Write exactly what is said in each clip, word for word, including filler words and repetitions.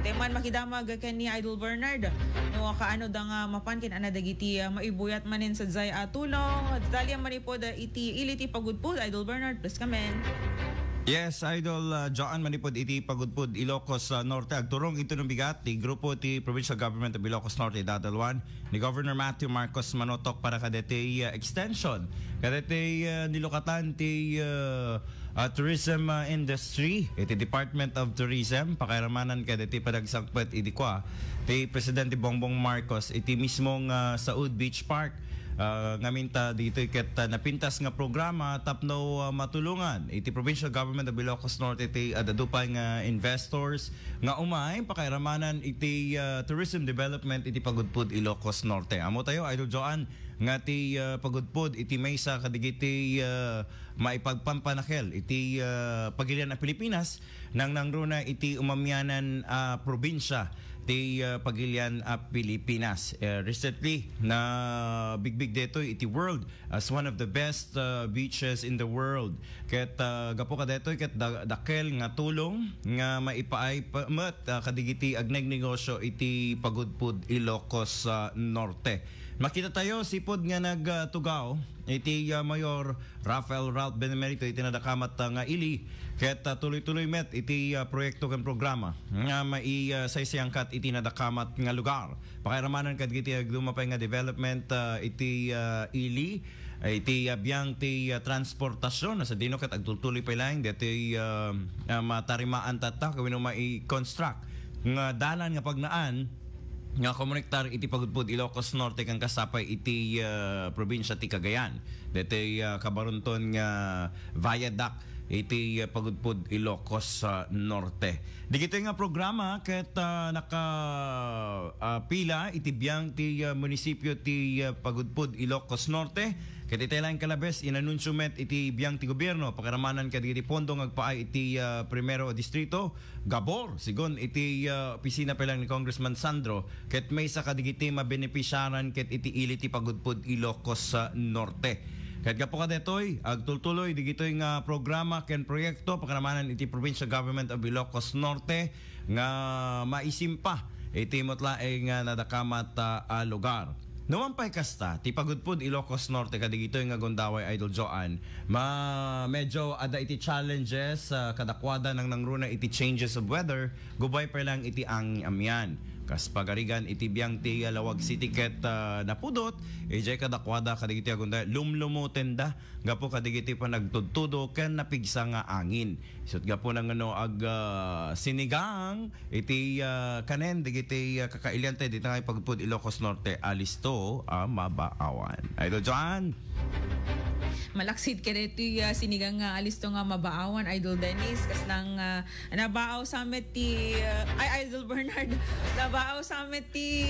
Tayo man makidamag ken ni Idol Bernard. No, kaano da nga mapan ken ana dagiti, ah, maibuyat manen sa jay a tulong. Dalian manipod, ah, iti ili ti pagudpod, Idol Bernard, please come in. Yes, Idol, ah, Joan, manipod iti pagudpod Ilocos, ah, Norte, agturong iti no bigat ti grupo ti Provincial Government of Ilocos Norte, Dadalwan, ni Governor Matthew Marcos Manotok para kadeti, ah, extension. Kadeti, ah, nilukatan ti, ah, ah, tourism, ah, industry, iti Department of Tourism, pakairamanan kadeti panagsangpet idi kua, ti Presidente Bongbong Marcos, iti mismong, ah, Saud Beach Park. Ah, ngamin ta ditoy ket, ah, napintas nga programa tapno, ah, matulongan iti Provincial Government of Ilocos Norte iti, ah, adda pay nga investors nga umay pakairamanan iti, ah, tourism development iti Pagudpud Ilocos Norte. Ammo tayo, Idol Joan, nga ti, ah, pagudpod iti maysa kadigiti, ah, maipagpampanakel iti, ah, pagilian a Pilipinas, nangnangruna iti umamianan a probinsia ti, ah, pagilian a Pilipinas. Eh, recently, nabigbig detoy iti world as one of the best, ah, beaches in the world. Ket, ah, gapu kadetoy, ket da-, dakkel nga tulong nga maipaay pa-, met, ah, kadigiti agnegnegosyo iti Pagudpud, Ilocos, ah, Norte. Makita tayo, sipud nga nagtugaw iti, ah, Mayor Rafael Ralph Benemerito iti nadakamat, ah, nga ili, ket, ah, tuloy-tuloy met iti, ah, proyekto ken programa nga mai-, ah, saysayangkat iti nadakamat nga lugar. Pakairamanan kadagiti agduma pay nga development, ah, iti, ah, ili, ah, iti, ah, biang ti, ah, transportasyon. Sa dino ket agtultuloy pay laeng ditoy, ah, ah, matarimaan tatta wenno mai-construct nga dalan nga pagnaan nga kumonektar iti Pagudpud, Ilocos Norte ken kasapay iti, ah, probinsia ti Cagayan. Ditoy, ah, kabarunton nga viaduct iti, ah, Pagudpud, Ilocos, ah, Norte. Digitoy nga programa ket, ah, naka, ah, pila iti biang ti, ah, munisipio ti, ah, Pagudpud, Ilocos Norte. Ket iti laeng kalabes, inanunsio met iti biang ti gobierno, pakairamanan kadagiti pondo nga agpaay iti, ah, Primero Distrito, Gabor, sigun iti, ah, opisina pay laeng ni Congressman Sandro, ket maysa kadigiti mabenepisiaran ket iti ili ti Pagudpud, Ilocos, ah, Norte. Ket gapu kadetoy, agtultuloy digitoy nga programa ken proyekto pakairamanan iti Provincial Government of Ilocos Norte nga maisimpa iti met laeng nga nadakamat, ah, a lugar. Numan pay kasta, ti Pagudpud, Ilocos Norte, kadigitoy nga gundaway, Idol Joan, ma-, medyo adda iti challenges, ah, kadakuada nangnangruna iti changes of weather, gubay pay laeng iti angin amian. Kas pagarigan iti biang ti, ah, Laoag City ket, ah, napudot, idiay kadakuada kadigitoy a gundaway, lumlumutenda gapu kadigiti panagtudtudo ken napigsa nga angin. Isut' gapuna nga no ag, ah, sinigang iti, ah, kanen dagiti, ah, kakailian tayo dita nga Pagudpud, Ilocos Norte, alisto a mabaawan. Idol Joan. Malaksid kadaytoy, ah, sinigang nga alisto nga mabaawan, Idol Dennis, kas nang, ah, nabaaw sa met ti, ah, ay, Idol Bernard, nabaaw sa met ti,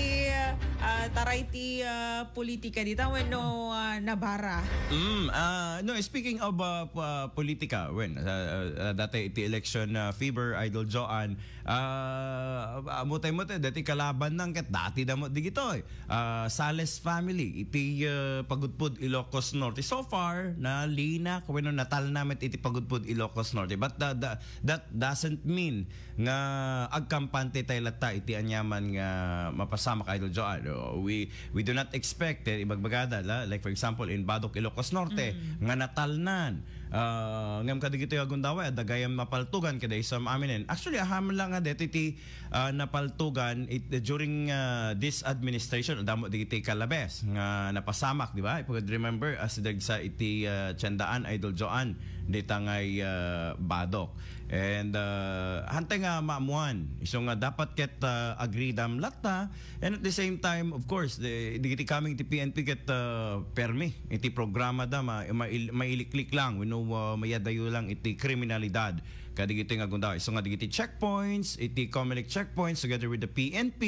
ah, taray ti, ah, politika dita wenno, ah, nabara. Mm, ah, no, speaking of, ah, pa-, politika, when, ah, ah, dati iti election, ah, fever, Idol Joan, ah, amutay mo te, dati kalaban nang ket dati damo digitoy. Ah, Sales family, iti, ah, Pagudpud, Ilocos Norte. So far, nalinak, wenno natalna met iti Pagudpud, Ilocos Norte. But the, the, that doesn't mean nga agkampante tayo latta iti anyaman nga mapasamak, Idol Joan. Oh, we, we do not expect, eh, ibagbagada, la-, like for example, in Badoc, Ilocos Norte, nga natalnan. Ah, ngem kadigitoy a gundaway, adda gayam mapaltugan, kada isam aminen. Actually, ahaman lang nga deti ti, ah, napaltugan it-, during, ah, this administration, adda mo digiti kalabes nga napasamak, di ba? If you could remember, as dagsa iti, ah, tiendaan, Idol Joan, dita ngay, ah, Badoc. And, ah, hantay nga maamuan. Isu nga dapat ket, ah, agridam latta. And at the same time, of course, the, digiti coming ti P N P ket, ah, permi iti programa da, ma-, mail-, mailiklik lang, wenno, ah, mayadayo lang iti kriminalidad. Kadigiti nga gunda. Isu nga digiti checkpoints, iti Comelec checkpoints together with the P N P,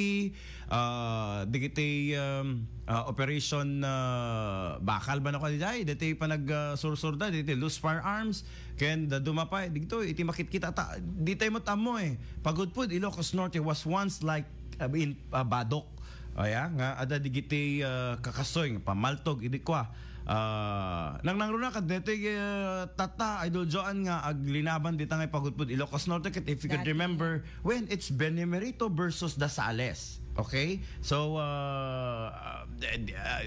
ah, digiti, um, ah, operation, ah, bakal ba no kadi jay? Diti panag, ah, sursurda, diti loose firearms, ken da dumapay, digito, iti makitkita ta, di tayo mo tamo eh. Pagudpud, Ilocos Norte was once like, uh, in, uh, Badoc. Aya, nga ada digiti, uh, kakasoy, nga pamaltog, idi kwa. Ah, nangnangruna kadetoy, eh, tatta, Idol Joan, nga aglinaban dita nga ipagudpod Ilocos Norte, ket if you could Dati. remember, when it's Benemerito versus Dasales. Okay? So, uh, uh,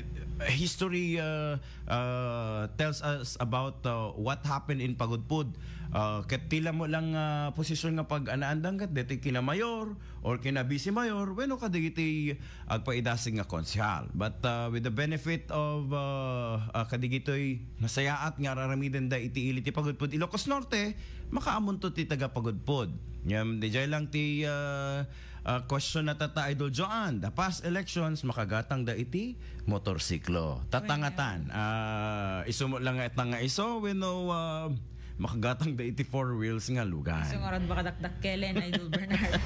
history, uh, uh, tells us about, uh, what happened in Pagudpod. Uh, ket ti lamo lang, uh, posisyon nga pag-anaandang ket deti kina mayor or kina vice mayor, wenno kadagiti agpaidasig nga konsehal. But, uh, with the benefit of, uh, uh, kadigitoy nasayaat nga ar-aramidenda iti ili ti Pagudpod Ilocos Norte, makaamunto ti taga-Pagudpod. Ngem, dijay lang ti, uh, uh, question na tatta, Idol Joan. The past elections, makagatangda iti motorsiklo. Tatangatan. Ah, isu met lang nga itang nga isu, wenno, uh, makagatangda iti four wheels nga lugan. So, ngarud, baka dakdakkelen, Idol Bernard.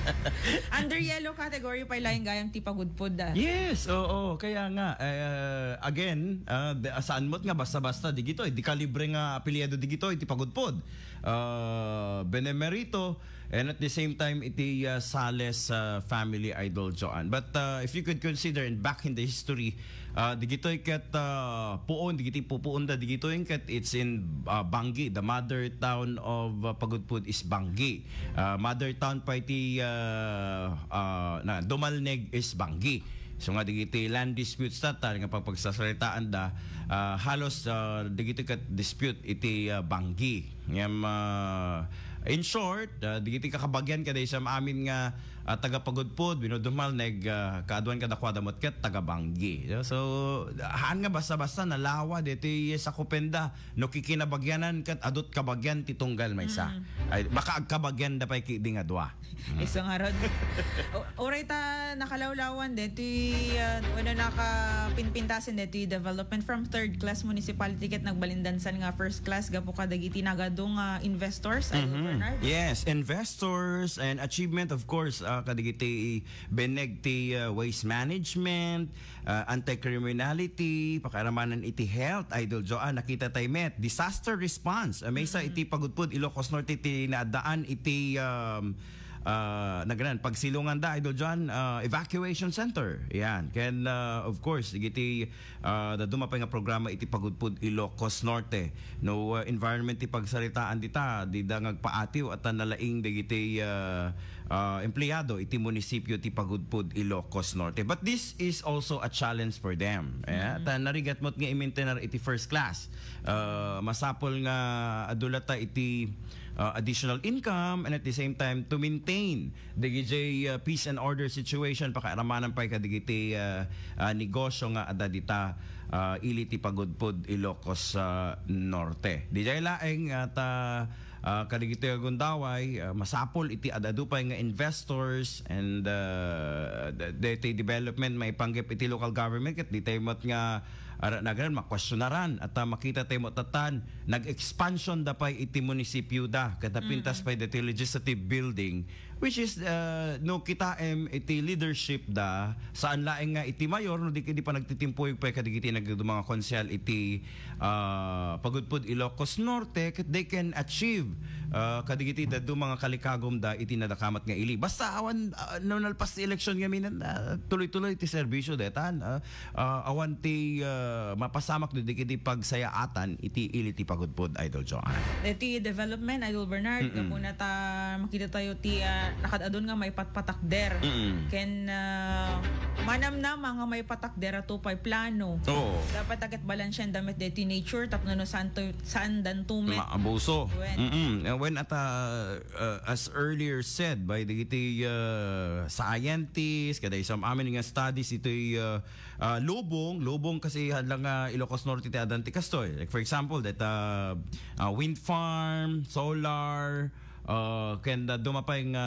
Under yellow category pay laeng gayam ti Pagudpod, ah. Yes, oo. Kaya nga, eh, again, ah, de-, saan met nga basta-basta digitoy, di kalibre nga apelyido digitoy, ti Pagudpod. Ah, Benemerito, and at the same time, iti, ah, Sales, ah, family, Idol Joan. But, ah, if you could consider, and back in the history, ah, digitoy ket, ah, puon, digiti pupuonda, digitoy ket it's in, ah, Bangui, the mother town of, ah, Pagudpod is Bangui. Ah, mother town pay ti, ah, ah, na, Dumalneg is Bangui. So nga digiti land disputes tatta nga pagpagsasaritaanda, ah, halos, ah, digiti ket dispute iti, ah, Bangui. Ngem, ah, in short, ah, digiti kakabagian kada isam amin nga, ah, taga-Pagudpod, wenno Dumalneg, ah, kaaduan kadakuada met ket taga-Bangui. So, haan nga basta-basta nalawa deti sakupenda. No kikinabagianan ket adut kabagian ti tunggal maysa. Mm. Ay, baka agkabagianda pay ketdi nga dua. Mm. Isu ngarud. O-, uray ta nakalawlawan deti, ah, wenno nakapinpintasen deti development from third class municipality ket nagbalindansan nga first class gapu kadagiti nagadu nga investors, Idol Mhm. Bernard? Yes, investors and achievement, of course, ah, kadagiti beneg ti, ah, waste management, ah, anti-criminality, pakairamanan iti health, Idol Joan, nakita tay met, disaster response. Ah, maysa Mhm. iti Pagudpod, Ilocos Norte, ti naaddaan iti, um, ah, nagran, pagsilonganda, Idol Joan, ah, evacuation center. Yan. Ken, ah, of course, digiti, ah, dadduma pay nga programa iti Pagudpod, Ilocos Norte. No, ah, environment ti pagsaritaan dita, dida nga agpaatiw, at nalaing dagiti, ah, ah, empleyado iti munisipyo ti Pagudpod, Ilocos Norte. But this is also a challenge for them. Eh, Mm. ta narigat met nga i-maintain iti first class. Ah, masapul nga adu latta iti, ah, additional income and at the same time to maintain dagiti, ah, peace and order situation, pakairamanan pay kadagiti, ah, ah, negosyo nga adda dita, ah, ili ti Pagudpod, Ilocos, ah, Norte. Dijay laeng, ah, ta, ah, kadagiti agundaway, ah, masapul iti ad-adu pay nga investors and, ah, d-, deti development maipanggep iti local government ket ditay met nga ara-, nagran, makuestionaran at, ah, makita tayo mo tatan, nag-expansion da pay iti munisipyo da, ket napintas Mm. pay deti legislative building, which is, uh, no kitaem iti leadership da, saan laeng nga iti mayor, no di, di pa nagtitimpuyog pay kadagiti nagduma nga konsehal iti, uh, Pagudpod Ilocos Norte, ket they can achieve, uh, kadagiti dadduma nga kalikagum da iti nadakamat nga ili. Basta awan, uh, no nalpas ti election ngamin, uh, tuloy-tuloy ti serbisyo detan, uh, uh, awan ti, uh, mapasamak no di, di pagsayaatan iti ili ti Pagudpod, Idol Joan. Iti development, Idol Bernard, Mm-mm. gapu na ta makita tayo ti, ah, nakad-adun nga maipatpatakder. Mm-mm. Ken, ah, manamnama nga maipattakder ato pay plano. Oo. Dapat ta ket balansian da met deti nature tapno no saan to, saan danto met. Maabuso. Wen. Mm-mm. Eh, when at, ah, uh, as earlier said by dagiti, uh, scientists, kada isam amin nga studies itoy, uh, ah, lubong, lubong kasi hala nga Ilocos Norte ti adan ti kastoy. Like, for example, that, ah, ah, wind farm, solar, ah, ken da dumapay nga,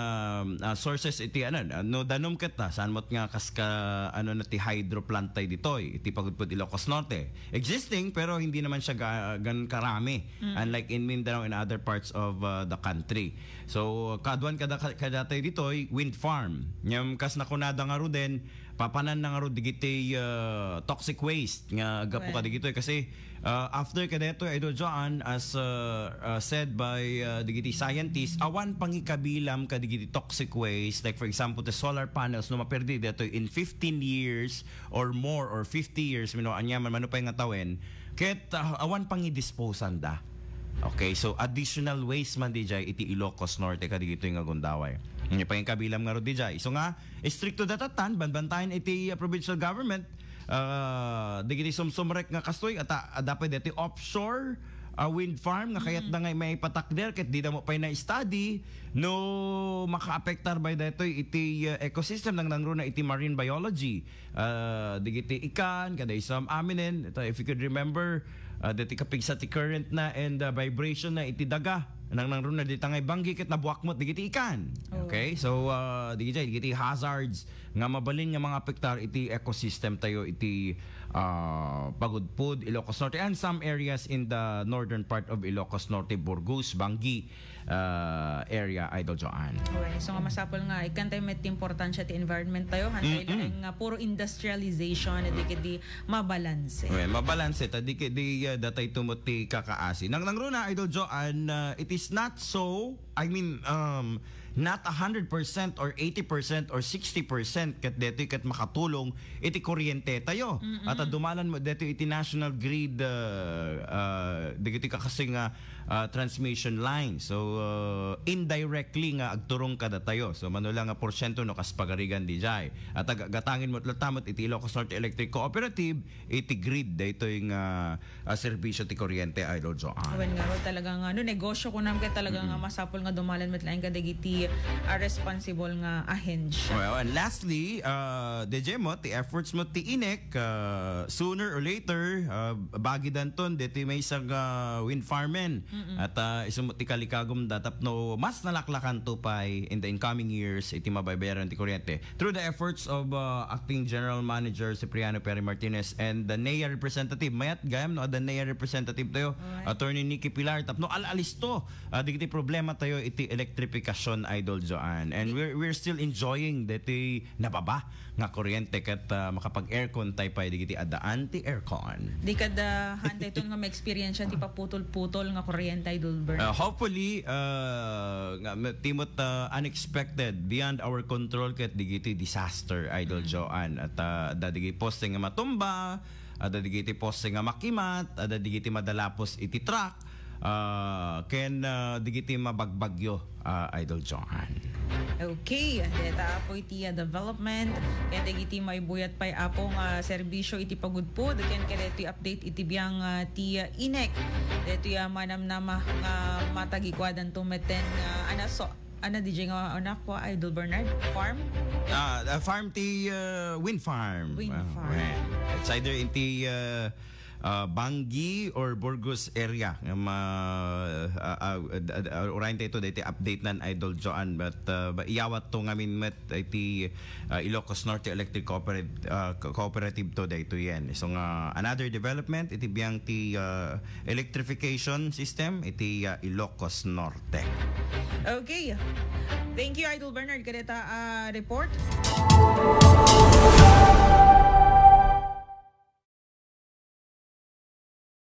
ah, sources iti, ano, no danum ket ta, saan met nga kas ka, ano na ti hydro plant tay ditoy, iti Pagudpud Ilocos Norte. Existing, pero hindi naman siya ga-, gan karami. Mm. Unlike in Mindanao and other parts of, ah, the country. So, kaduan kada, kada tay ditoy, wind farm. Ngem kas nakunada nga ruden, papanan na ngarud digiti, ah, toxic waste nga gapu Well. kadagitoy kasi, Uh, after kadetoy, Idol Joan, as uh, uh, said by uh, digiti scientists, awan pangikabilam kadigiti toxic waste, like for example, the solar panels, no maperdi detoy in fifteen years or more, or fifty years, you know, anya man, mano pay nga tawen, ket uh, awan pangidisposanda. Okay, so additional waste man di jay iti Ilocos Norte kadigitoy nga gundaway. Anya pangikabilam nga rod di jay. So nga, istrikto datatan, banbantayan iti uh, provincial government, uh, digiti sumsumrek nga kastoy, at adda pay deti offshore uh, wind farm nga kayat da nga maipatakder ket di da mo pay na-study no makaapektar bay detoy iti uh, ecosystem, nang nangruna iti marine biology. Uh, digiti ikan, kada isam aminen, ito, if you could remember, uh, deti kapigsa ti current na and uh, vibration na iti daga, nang nangruna dita nga banggi ket nabuakmot digiti ikan. Okay? So, uh, digiti, digiti hazards nga mabalin nga mga apektar iti ecosystem tayo iti uh, Pagudpud, Ilocos Norte, and some areas in the northern part of Ilocos Norte, Burgos, Banggi uh, area, Idol Joan. Okay, so nga masapul nga ikkan tayo met ti importansya ti environment tayo, hantay laeng nga puro industrialization, di kadi mabalanse. Well, mabalanse ta di kadi uh, datay tumot ti kakaasi. Nang nangruna, Idol Joan, uh, it is not so, I mean, um, not a hundred percent or eighty percent or sixty percent ket detoy ket makatulong iti kuryente tayo. At uh, dumalan mo detoy iti national grid uh, uh, dagiti kakasi nga uh, transmission line. So uh, indirectly nga agturong kada tayo. So mano lang nga porsyento no kas pagarigan di jay. At ag- gatangin mo latamot iti Ilocos Norte Electric Cooperative iti grid daytoy nga uh, serbisyo ti kuryente, Idol Joan. Wen nga ro talaga nga no negosyo kunam ket talaga nga masapul nga dumalan met laeng kadagiti uh, responsible nga ahensya. Well, and lastly, uh, D J mo, ti efforts mo ti INEC, uh, sooner or later, uh, bagidanton deti may isag uh, wind farmen. At uh, isu mo ti kalikagum datapno mas nalaklakan to pay in the incoming years iti mabaybayaran ti kuryente through the efforts of uh, Acting General Manager Cipriano Perry Martinez and the NEA representative. Mayat gayam no, the NEA representative tayo, Attorney Nikki Pilar, tapno al-alisto uh, digiti problema tayo iti electrification, Idol Joan. And we're, we're still enjoying deti nababa nga kuryente ket uh, makapag-aircon tay pay digiti addaan ti aircon. Di kada handa iton nga ma-experience ti paputol-putol nga kuryente, Idol Bern. Uh, hopefully, uh, nga, ma- timot uh, unexpected, beyond our control ket digiti disaster, Idol Joan. At uh, adda digiti poste nga matumba, adda digiti poste nga makimat, adda digiti madalapos iti truck, uh, ken uh, digiti mabagbagyo, uh, Idol Joan. Okay, deta apo iti uh, development ken dagiti maibuyat pay apo nga serbisyo iti pagudpud ken kadaytoy update iti biang uh, ti uh, INEC. Daytoy uh, manamnama nga matagikuadanto metten uh, anaso ana D J nga anak ko Idol Bernard farm. Ah, uh, farm ti uh, wind farm. Wind farm. It's either inti uh, uh, Banggi or Burgos area nga ma uh, uh, uh, uh, urayan tayo daytoy update nan Idol Joan, but uh, ba- iyawat to ngamin met iti uh, Ilocos Norte Electric Cooperative, uh, Co- Cooperative to daytoy yan. So nga another development iti biang ti uh, electrification system iti uh, Ilocos Norte. Okay. Thank you, Idol Bernard, kadeta uh, report.